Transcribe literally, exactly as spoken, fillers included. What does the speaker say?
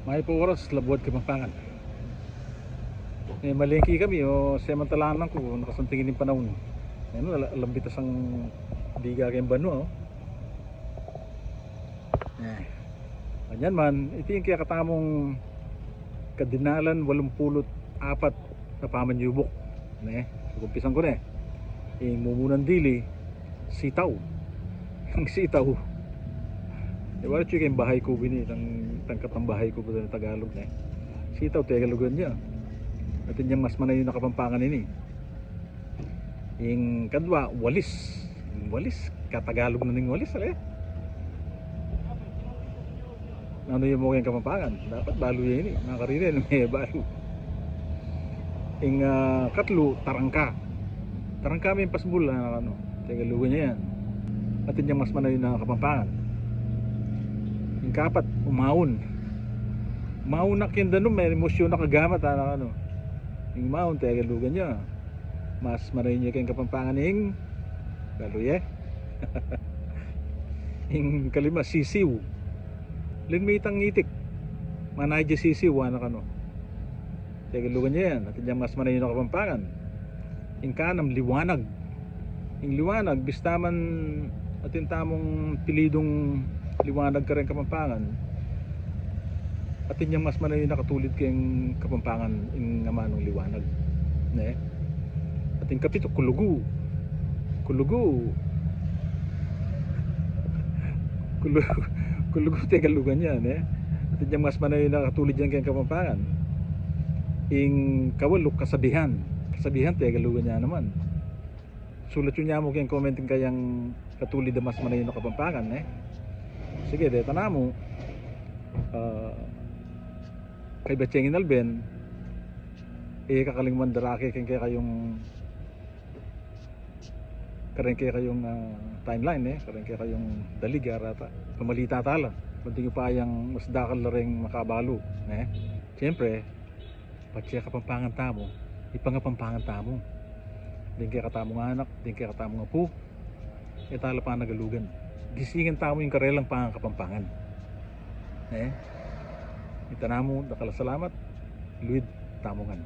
Mayap a oras, Labuad Kapampangan. E, malengki kami, o, semantalan lang ku, nakasanting ing panaun. Ayan, ala-, alambitas ang biga keng banua, o. E, kanyan man, iti ing kekatamung kadinalan walumpulu't apat a pamanyubuk. Ne, umpisan ku ne. Ing mumunan dili, sitaw. Ing sitaw. E, wala atyu keng bahay ku bini, itang, itang katambahay ku bini Tagalog, ne. Sitaw, Tegalugan ya. Atin yang mas manayun a Kapampangan ini. Ing kadwa, walis. Ing walis, katagalug na ning walis, ale? Nanu ya mu keng Kapampangan? Dapat balu ya ini. Makarine, nanu ya balu? Ing, ah, katlu, tarangka. Tarangka, mipasbul, a, anu, Tegalugan ya yan. Atin yang mas manayun a Kapampangan. Ing kapat, umaun. Umaun na keng danum, e, musyu na kagamat, a, anu. Ing umaun, Tegalugan ya. Mas manayun ya keng Kapampangan ing, balu ye. Ing kalima, sisiw. Linmitang itik. Manayun ya sisiw, anak, anu. Tegalugan ya yan. Atin yang mas manayun a Kapampangan. Ing kanam, liwanag. Ing liwanag, bista man atin tamung pilidung Liwanag kareng Kapampangan, atin yang mas manayun a katulid keng Kapampangan ing amanung liwanag, ne? Atin kapitu, kulugu. Kulugu. Kulu-, kulugu, Tegalugan ya, ne? Atin yang mas manayun a katulid yan keng Kapampangan. Ing kawalu, kasabihan. Kasabihan, Tegalugan ya naman. Sulat yu ne mu keng comment ing kayang katulid a mas manayun a Kapampangan, ne? Sige, deta namu. Ah, kaybat ya ing inalben, e, kakalinguan da ra ke keng kekayung, kareng kekayung, ah, timeline, ne? Kareng kekayung dalig, arata. Pamalita tala. Banting yu pa yang mas dakal la reng makabalu, ne? Siyempre, patse Kapampangan tamu, ipangapampangan tamu. Deng kekatamung anak, deng kekatamung apu, e tala panagalugan. Gisingan tamu ing karelang pangakapampangan. E? Ita namu, dakal a salamat, luid tamu ngan.